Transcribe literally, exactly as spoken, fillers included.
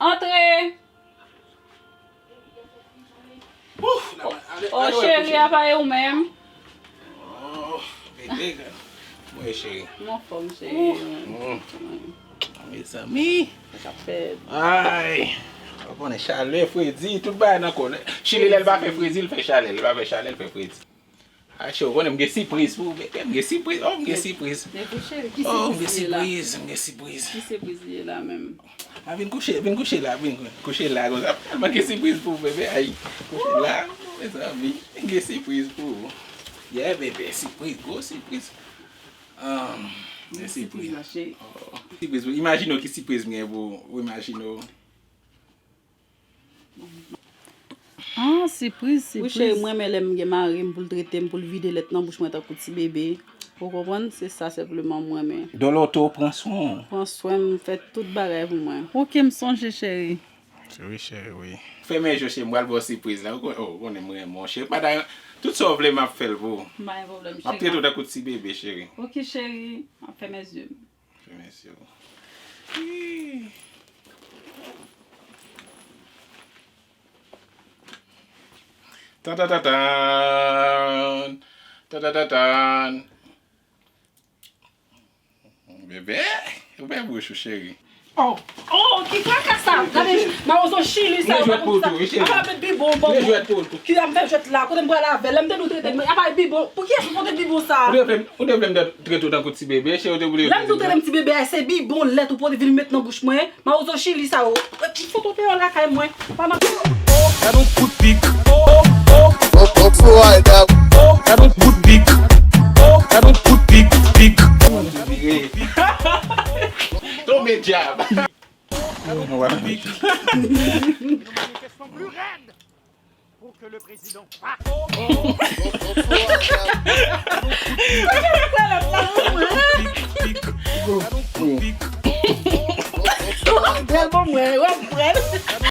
Antre! Ouf! Oh, cheri, apa e ou menm? Oh, bebe, mwen cheri. M anfòm, cheri. Mezanmi. Sa k ap fèt? Ay! Ou konnen chalè, fredi, tout bagay nan kò. Chili, lè l pa fè fredi, l fè chalè. Lè l pa fè chalè, l fè fredi. Ay, cheri, ou konnen m gen sipriz pou ou, bebe. M gen sipriz. Oh, m gen sipriz. Men pou cheri, ki sipriz li ye la? Oh, m gen sipriz, m gen sipriz. Ki sipriz li ye la menm? A, vin kouche, vin kouche la, vin kouche la konsa. Tèlman gen sipriz pou ou, bebe. Ay, kouche la, mezanmi. M gen sipriz pou ou. Yeah, bebe, sipriz, gwo sipriz. Ah, gen sipriz. Oh, sipriz pou ou. Imajine w ki sipriz m gen pou ou. Imajine w. Ah, sipriz, sipriz. Wi, cheri, mwen renmen lè m gen mari m pou l trete m, pou l vide lèt nan bouch mwen tankou ti bebe. Ou konprann? Se sa senpleman m renmen. Doloto, pran swen w. Pran swen m, fè tout bagay pou mwen. Ok, m sonje, cheri. Wi, cheri, wi. Fèmen je w, cheri, m pral ba w sipriz la. Ou konnen m renmen w, cheri. Madanm, tout sa w vle, m ap fè l pou ou. M pa gen pwoblèm, cheri. M ap trete w tankou ti bebe, cheri. Ok, cheri, m ap fèmen zye m. Fèmen zye w. Tan, tan, tan, tan. Tan, tan, tan, tan. Bebe, ouvè bouch ou, cheri. Oh, oh, ki traka sa? Gade, mawozo chili sa. Mwen jwèt pou ou tou, wi, cheri. Apa met bibon ban mwen. Mwen jwèt pou ou tou. Ki ap fè jwèt la? Kote m pral avè l? Lè m te nou trete m, apa bibon? Pou kiyès ou pote bibon sa? Ou te vle m, ou te vle m trete w tankou ti bebe, cheri, ou te vle. Lè m nou trete m ti bebe a, se bibon lèt ou pote vin met nan bouch mwen. Mawozo chili sa yo. Foto deyò lakay mwen. Pa nan. Gad on kout pik. Oh, oh. Oh, gad on kout pik. Oh, gad on kout pik, pik. Tonbe dyab. Pour que le président parte. Bèl bon mwen, wè, mwen.